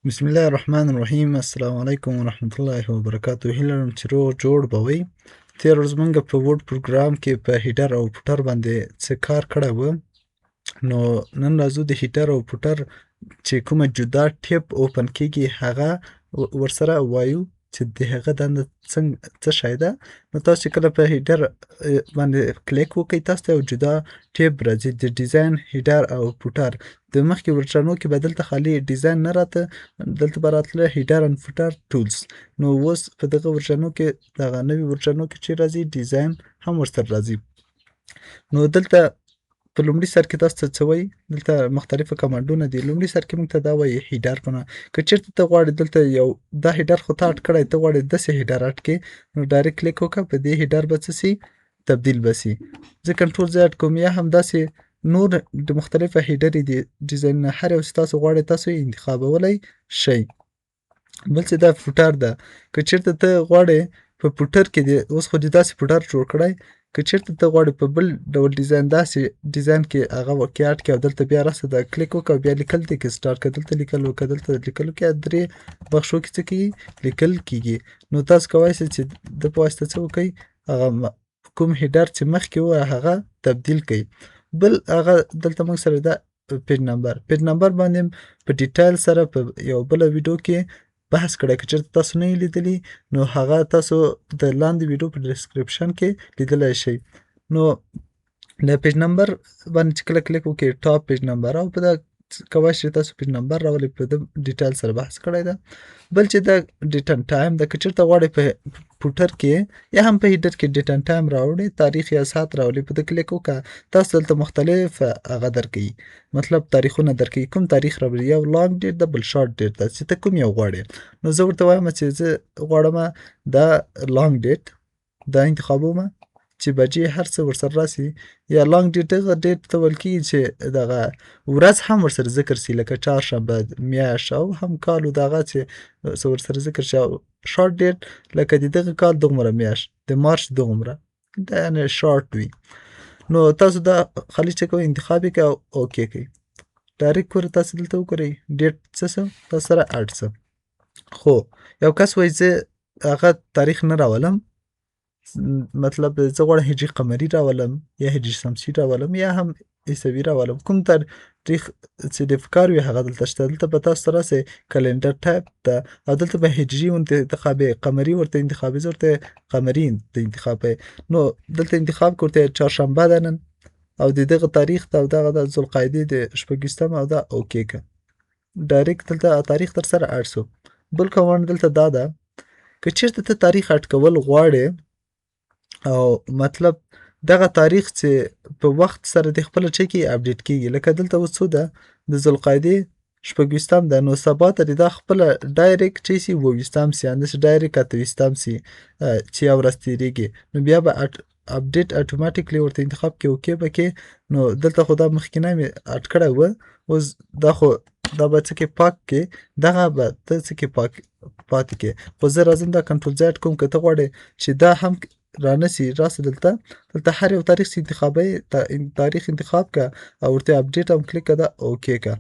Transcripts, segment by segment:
بسم الله الرحمن الرحیم. السلام علیکم ورحمت الله وبرکاته. هیله لرم چې روغ جوړ به وئ. تېره ورځ مونږ په Word پروګرام کې په header او footer باندې څه کار کړی و، نو نن راځو د header او footer چې کومه جدا tab open کیږي هغه ورسره وایو چې د هغه دنده څنګه څه شی ده. نو تاسو چې کله په header باندې کلیک وکړئ، تاسو ته یو جدا tab راځي د design، header او footer. د مخکې ورژنو کې به دلته خالی design نه راته، دلته به راتله header and footer tools. نو اوس په دغه ورژنو کې، دغه نوي ورژنو کې چې راځي، design هم ورسره راځي. نو دلته په لومړي سر کې تاسو ته څه وایي؟ دلته مختلفه command ونه دي. لومړي سر کې موږ ته دا وایي header په نامه. که چېرته ته غواړې دلته یو دا header خو ته add کړی، ته غواړې داسې header add کړې، نو direct کلیک وکړه، په دې header به څه سي؟ تبدیل به سي. زه control Z کوم، یا هم داسې نور د مختلفه header ې دي، ډیزاینونه، هر یو چې تاسو غواړئ تاسو یې انتخابولی شئ. بل چې دا footer ده، که چېرته ته غواړې په footer کې دې اوس خو دې داسې footer جوړ کړی، که چېرته ته غواړې په بل ډول ډیزاین، داسې ډیزاین کې هغه کې add کړې او دلته بیا راسه دا کلیک وکړه او بیا لیکل دې کې start کړه، دلته لیکل وکړه، دلته لیکل وکړه، درې بخښو کې څه کېږي؟ لیکل کېږي. نو تاسو کولی شئ چې د په واسطه څه وکړئ؟ هغه کوم header چې مخکې و هغه تبدیل کړئ. بل هغه دلته موږ سره دا page number، page number باندې په detail سره په یو بله ویډیو کې بحث کړی، که چېرته تاسو نه یې لیدلی نو هغه تاسو د لاندې ویډیو په description کې لیدلی شئ. نو د page number باندې چې کله کلیک وکړئ، top page number او په دا کولی شئ تاسو page number راولئ، په ده detail سره بحث کړی ده. بل چې دا date and time ده، که چېرته غواړئ په footer کې یا هم په header کې date and time راوړئ، تاریخ یا ساعت راولئ، په ده کلیک وکړه، تاسو دلته مختلف هغه درکوي، مطلب تاریخونه درکوي، کوم تاریخ راوړي، یو long date ده بل short date ده، چې ته کوم یو غواړې. نو زه ورته وایم چې زه غواړم دا long date دا انتخابوم چې بجې هر څه ورسره راسي، یا long date دغه date ته ویل کېږي چې دغه ورځ هم ورسره ذکر سي، لکه چهارشنبه، میاشت او هم کال او دغه چې څه ورسره ذکر شي. او short date لکه د دغه کال دغومره میاشت، د مارچ دغومره، دا یعنې شارټ وي. نو تاسو دا خالي چې کوئ انتخاب یې کړئ او okay کړئ، direct ګوره تاسو دلته وګورئ date څه سو تاسو سره add سو. خو یو کس وایي زه هغه تاریخ نه راولم، مطلب زه غواړم هجري قمري راولم یا هجري شمسي راولم یا هم عیسوي راولم، کوم تاریخ چې د فکار وي هغه دلته شته. دلته به تاسو ته راسئ calendar type ته او دلته به هجري انتخابي، قمري ورته انتخابي، زه ورته قمري انتخابي. نو دلته انتخاب کړ ورته چهارشنبه ده نن او د دغه تاریخ ته او دغه د ذوالقعدې د 26 او دا okay که direct دلته تاریخ در سره add سو. بل command دلته دا ده، که چېرته ته تاریخ add کول غواړې او مطلب دغه تاریخ چې په وخت سره د خپله چې کې update کیږي، لکه دلته اوس څو ده؟ د ذوالقعدې 26 ده، نو سبا ته دا خپله direct چې سي 27 سي، همداسې direct 28 سي چې یو ورځ تېرېږي، نو بیا به update automatically ورته انتخاب کې okay به کې. نو دلته خو دا مخکینی مې add کړی و، اوس دا خو دا به څه کې پاک کې، دغه به ته څه کې پاک پاتې کې. خو زه راځم دا control Z کوم. که ته غواړې چې دا هم رانه سي، راسه دلته، دلته هر یو تاریخ چې انتخابوي تاریخ انتخاب که او ورته update هم کلیک که دا okay که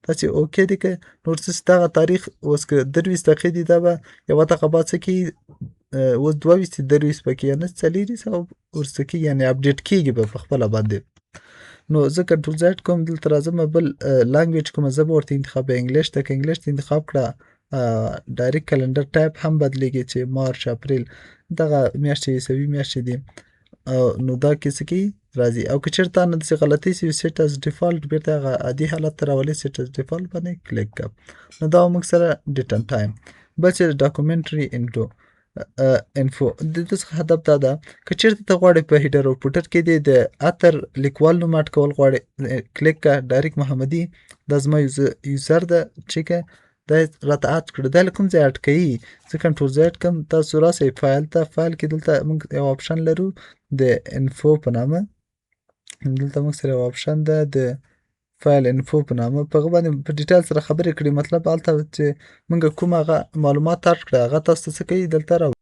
دا چې okay دی که نور څه دغه تاریخ اوس که 23 دقیقې دي، دا به یوه دقیقه بعد څه کېږي؟ اوس 22 23 پکې یا نه 24 او ورڅه کېږي، یعنې update کېږي به په خپله باندې. نو زه control Z کوم، دلته راځم، بل language کومه ژبه ورته انتخابوي، English ته. که English ته انتخاب کړه، direct calendar type هم بدلیږي چې مارچ، اپریل دغه میاشتې عیسوي میاشتې دي، نو دا کې څه کېږي؟ راځي. او که چېرته تا نه داسې غلطۍ سي، set as default، بېرته هغه عادي حالت ته راولي، set as default باندې کلیک کړه. نو دا موږ سره date and time. بل چې documentary info، د دې څخه هدف دا ده که چېرته ته غواړې په header او footer کې دې د author لیکوال نوم add کول غواړې، کلیک که direct محمدي، دا زما user ده چې که دا راته add کړه. دا له کوم ځای add کوي؟ زه control Z کوم، تاسو راسئ فایل ته، فایل کې دلته موږ یو option لرو د info په نامه، دلته موږ سره یو option ده د file info په نامه، په هغه باندې په detail سره خبرې کړې. مطلب هلته چې موږ کوم هغه معلومات add کړه هغه تاسو ته څه کوي دلته راوړي.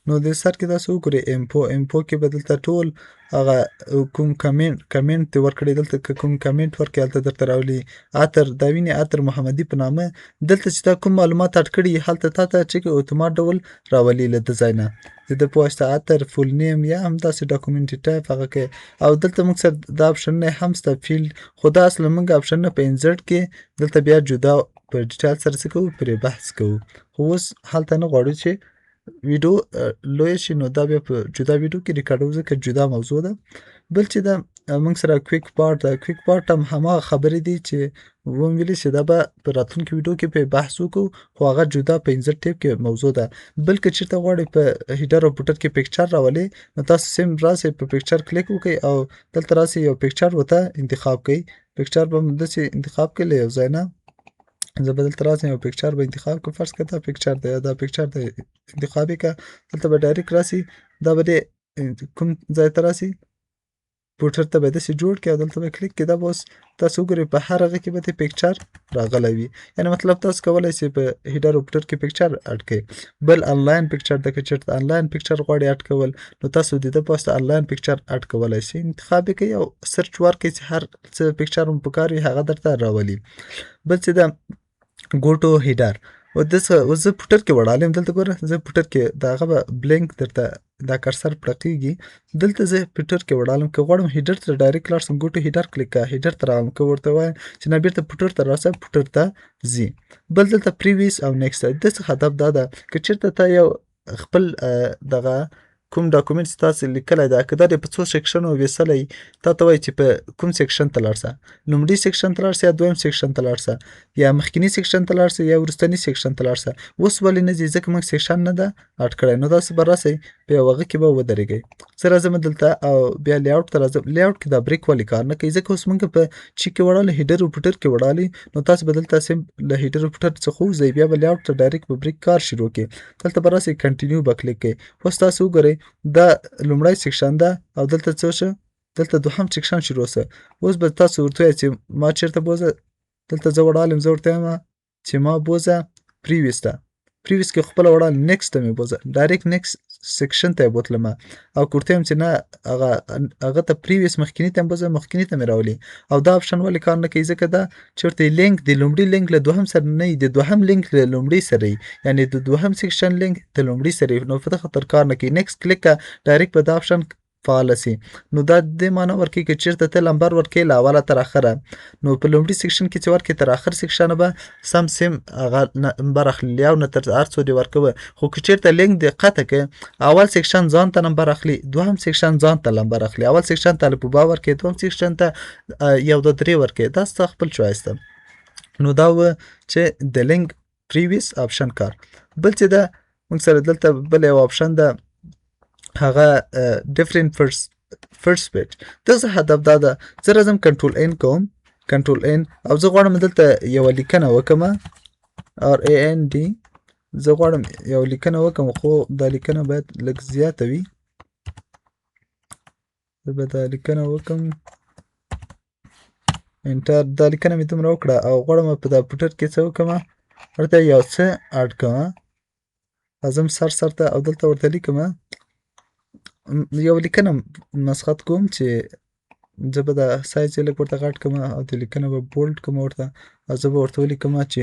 نو د سر کې تاسو وګورئ info، info کې به دلته ټول هغه کوم کمنټ دی ورکړی، دلته که کوم کمنټ ورکړي هلته درته راولي. عطر دا وینې عطر محمدي په نامه، دلته چې تا کوم معلومات اډ کړي هلته تا ته چې اتومات ډول راولي له ده ځای نه، د ده په واسطه عطر full name یا هم داسې document type هغه کې. او دلته موږ سره دا آپشنونه هم شته field، خو دا اصلا موږ آپشنونه په insert کې دلته بیا جدا په detail سره څه کوو، پرې بحث کوو. خو اوس هلته نه غواړو چې ویډیو لویه شي، نو دا بیا په جدا ویډیو کې ریکارډوو ځکه جدا موضوع ده. بل چې دا موږ سره quick part ده، quick part هم هماغه خبرې دي چې وم ویلې چې دا به په راتلونکي ویډیو کې په بحث وکړو، خو هغه جدا په insert tab کې موضوع ده. بل که چېرته غواړئ په header او footer کې picture راولئ، نو تاسو same راسئ په picture کلیک وکړئ او دلته راسئ یو picture ورته انتخاب کړئ. picture به داسې انتخاب کړئ له یو ځای نه، زه به دلته راسم یو picture به انتخاب کړم، فرض کړه دا picture دی، دا picture دی انتخاب یې کړه، دلته به direct راسي، دا به دې کوم ځای ته راسي، footer ته به داسې جوړ کړي او دلته به کلیک کړي. دا به اوس تاسو وګورئ په هر هغه کې به دې picture راغلی وي، یعنې مطلب تاسو کولی شئ په header او footer کې picture add کړئ. بل آنلاین picture ده، که چېرته آنلاین picture غواړئ add کول، نو تاسو د ده په واسطه آنلاین picture add کولی شئ، انتخاب یې کړئ او search ورکړئ چې هر څه picture مو پکار وي هغه درته راولي. بل چې ده go to header، او داسې اوس زه footer کې وړالم، دلته ګوره زه footer کې د هغه به blink درته دا cursor پړقېږي، دلته زه footer کې وړالم. که غواړم header ته direct لاړ شم، go to header کلیک کړه، header ته راغلم. که ورته وایم چې نه بېرته footer ته راسه، footer ته ځي. بل دلته previous او next ده، د څه هدف دا ده که چېرته ته یو خپل دغه کوم document چې تاسو لیکلی ده، که دا دې په څو section و ویسلی، تا ته وایي چې په کوم section ته لاړ شه، لومړي section ته لاړ شه یا دویم section ته لاړ شه، یا مخکینی section ته لاړ شه یا وروستني section ته لاړ شه. اوس ولې نه ځي؟ ځکه موږ section نه ده add کړی. نو تاسو به راسئ په یو هغه کې به ودرېږئ. زه راځم دلته او بیا layout ته راځم. layout کې دا break ولې کار نه کوي؟ ځکه اوس موږ په چی کې وړالې، header او footer کې وړالې، نو تاسو به دلته same له header او footer څخه ووځئ، بیا به layout ته direct په break کار شروع کړئ. دلته به راسئ continue به کلیک کړئ. اوس تاسو وګورئ دا لومړی section ده او دلته څه شو، دلته دوهم section شروع شو. اوس به تاسو ورته وایئ چې ما چېرته بوځه، دلته زه وړالم، زه ورته وایم چې ما بوځه previous ته، previous کې خپله وړالم، next ته مې بوځه، direct next section ته یې بوتلم. او که ورته وایم چې نه هغه ته previous مخکیني ته مې بوځه، مخکیني ته مې راولي. او دا option ولې کار نه کوي؟ ځکه دا چېرته لینک د لومړي لینک له دوهم سره نه وي، د دوهم لینک له لومړي سره وي، یعنې د دوهم section link د لومړي سره وي، نو په دغه خاطر کار نه کوي. next کلیک کړه، direct به دا option فعال سي. نو دا دې معنی ورکوي که چېرته ته لمبر ورکې له اوله تر اخره، نو په لومړي section کې چې ورکې تر اخر section به سم same هغه نمبر اخلي، یو نه تر هر څو دې ورکوه. خو که چېرته لینک دې قطع که، اول section ځان ته نمبر اخلي، دوهم section ځان ته نمبر اخلي، اول section ته الف با ورکې، دوهم section ته یو دوه درې ورکې، دا ستا خپل choice ده. نو دا و چې د link previous option کار. بل چې ده موږ سره دلته بل یو option ده، هغه different first page. دغه هدف دا ده، زه راځم control N کوم، control N، او زه غواړم دلته یوه لیکنه وکړم، R A N D، زه غواړم یوه لیکنه وکړم، خو دا لیکنه باید لږ زیاته وي. زه به دا لیکنه وکړم، enter، دا لیکنه مې دومره وکړه او غواړم په دا footer کې څه وکړم، ورته یو څه add کړم. راځم سر سر ته او دلته ورته لیکم یو لیکنه مسخت کوم چې زه به دا سایز یې لږ ورته غټ کړم او د لیکنه به bold کړم ورته، او زه به ورته ولیکم چې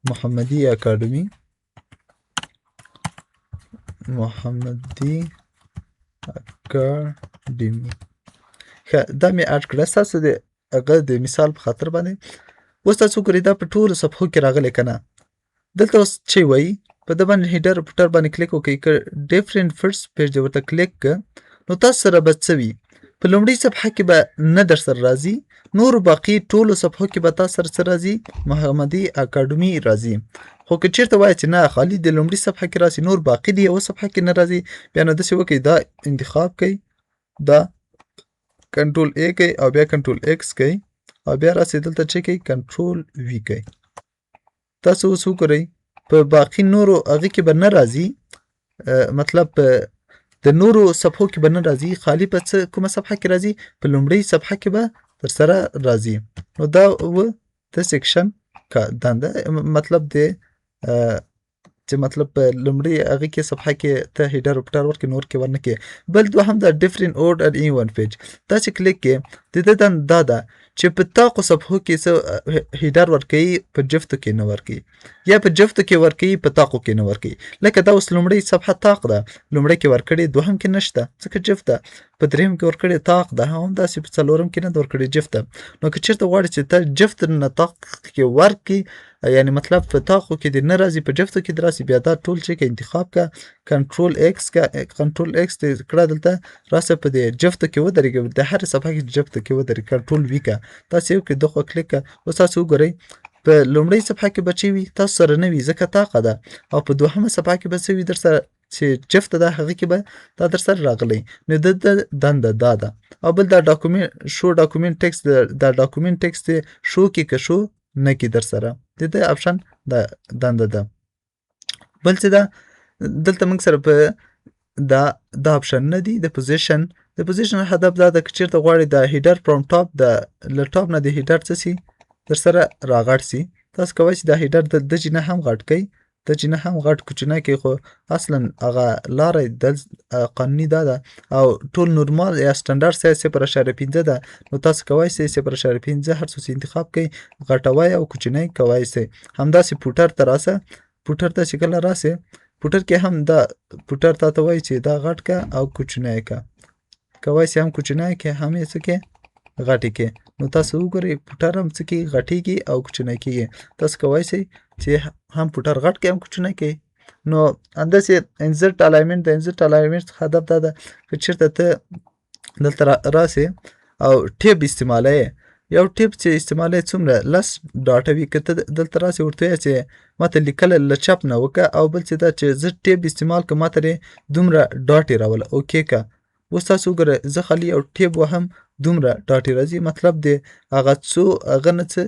محمدي اکاډمي، محمدي اکاډمي. ښه، دا مې add کړه ستاسو د هغه د مثال په خاطر باندې. اوس تاسو وګورئ دا په ټولو صفحو کې راغلی که نه. دلته اوس چې وایي په ده باندې header footer باندې کلیک وکړئ، که different first page دی ورته کلیک که، نو تاسو سره به څه وي؟ په لومړۍ صفحه کې به نه در سره راځي، نورو باقي ټولو صفحو کې به تاسو سره څه راځي؟ محمدي اکاډمي راځي. خو که چېرته وایي چې نه خالي د لومړۍ صفحه کې راځي، نور باقي دی یوه صفحه کې نه راځي، بیا نو داسې وکړئ، دا انتخاب کړئ، دا control A کړئ او بیا control X کړئ او بیا راسئ دلته چې کړئ control V کړئ. تاسو اوس وګورئ په باقي نورو هغې کې به نه راځي، مطلب په د نورو صفحو کې به نه راځي، خالي په څه کومه صفحه کې راځي؟ په لومړۍ صفحه کې به تر سره راځي. نو دا و د section دنده، مطلب د چې مطلب په لومړي هغه کې صفحه کې ته header او footer ورکې، نور کې ورنه کې. بل دوهم دا different odd or even page، دا چې کلیک کې د دې دنده دا ده چې په طاقو صفحو کې څه header ورکوي، په جفتو کې نه ورکوي، یا په جفتو کې ورکوي، په طاقو کې نه ورکوي. لکه دا اوس لومړۍ صفحه طاق ده، لومړۍ کې ورکړې، دوهم کې نشته ځکه جفت ده، په دریم کې ورکړې طاق ده، هم داسې په څلورم کې نه ده ورکړې، جفت ده. نو که چېرته غواړې چې ته جفت نه طاق کې ورکړي، یعنی مطلب په طاقو کې دې نه راځي، په جفتو کې دې راسي، بیا دا ټول چې که انتخاب که کنټرول ایکس که کنټرول ایکس دې کړه، دلته راسه په دې جفتو کې ودرېږي، د هرې صفحه کې جفتو کې ودرېږي، کنټرول وي که تاسو یو کې دغه کلیک که. اوس تاسو وګورئ په لومړۍ صفحه کې به چې وي تاسو سره نه وي ځکه طاقه ده، او په دوهمه صفحه کې به څه وي در سره چې جفت ده هغه کې به دا در سره راغلی. نو د ده دنده دا ده. او بل دا document show document text، دا document text دی شو کې که شو نه کې در سره د دې option دا دنده ده. بل څه ده دلته موږ سره په دا option نه دی د position. د position هدف دا ده که چېرته غواړئ د header from top، د له top نه د header څه سي در سره راغټ سي، تاسو کولی شئ دا header د جینه هم غټ کړئ، د جینه هم غټ کوچنی کړئ، خو اصلا هغه لاره د قانوني دا ده او ټول نورمال یا standard size 0.5 ده. نو تاسو کولی شئ 0.5 هر څه انتخاب کړئ، غټوی او کوچنی کولی شئ. همداسې footer ته راسه، footer ته چې کله راسې footer کې هم دا footer تا ته وایي چې دا غټ که او کوچنی که، کولی شئ هم کوچنی که هم یې څه کې غټې کې. نو تاسو وګورئ footer هم څه کې غټیږي او کوچنی کیږي. تاسو کولی شئ چې هم footer غټ کړئ هم کوچنی کړئ. نو همداسې insert alignment، د insert alignment څخه هدف دا ده که چېرته ته دلته راسې او tab استعمالوې، یو tab چې استعمالوې څومره 10 ډاټه وي، که ته دلته راسې ورته وایې چې ماته لیکل له چپ نه وکړه، او بل چې دا چې زه tab استعمال کړم ماته دې دومره ډاټې راوله، okay که. اوس تاسو وګورئ زه خالي یو tab وهم دومره ډاټې راځي، مطلب دې هغه څو هغه نه څه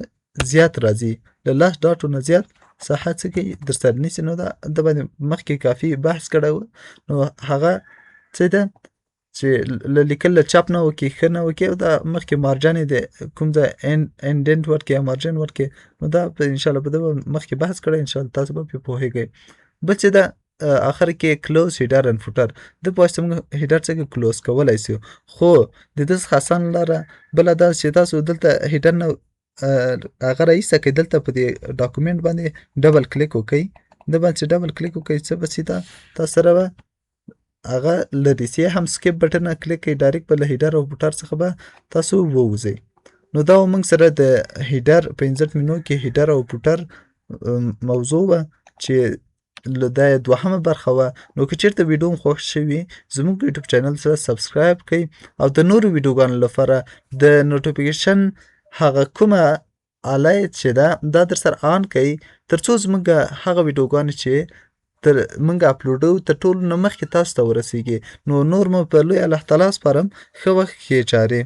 زیات راځي، له 10 ډاټو نه زیات ساحه څه کوي در سره نیسي. نو دا د باندې مخکې کافي بحث کړی و. نو هغه څه ده چې له لیکل له چپ نه وکړي ښه نه وکړي، او دا مخکې margin یې د کوم ځای indent ورکړي یا margin ورکړي، نو دا په انشاءالله په ده به مخکې بحث کړی، انشاءالله تاسو به پرې پوهېږئ. بل چې ده آخر کې close header and footer، د په واسطه موږ header څنګه close کولی سو، خو د ده څخه اسانه لاره بله دا چې تاسو دلته header نه هغه راایسته کړئ، دلته په دې document باندې double click وکړئ، ده باندې چې double click وکړئ څه به سي دا تاسو سره به هغه لرې سي، هم escape button click کړئ direct به له header او footer څخه به تاسو ووځئ. نو دا موږ سره د header په insert menu کې header او footer موضوع وه چې دا یې دوهمه برخه وه. نو که چېرته ویډیو مو خوښ شوي زموږ یوټیوب channel سره subscribe کړئ، او د نورو ویډیوګانو لپاره د notification هغه کومه آله چې ده دا در سره on کړئ، تر څو زموږ هغه ویډیوګانې چې تر موږ اپلوډو تر ټولو نه مخکې تاسو ته ورسیږي. نو نور مو په لوی الله تعالی سپارم، ښه وخت ښې چارې.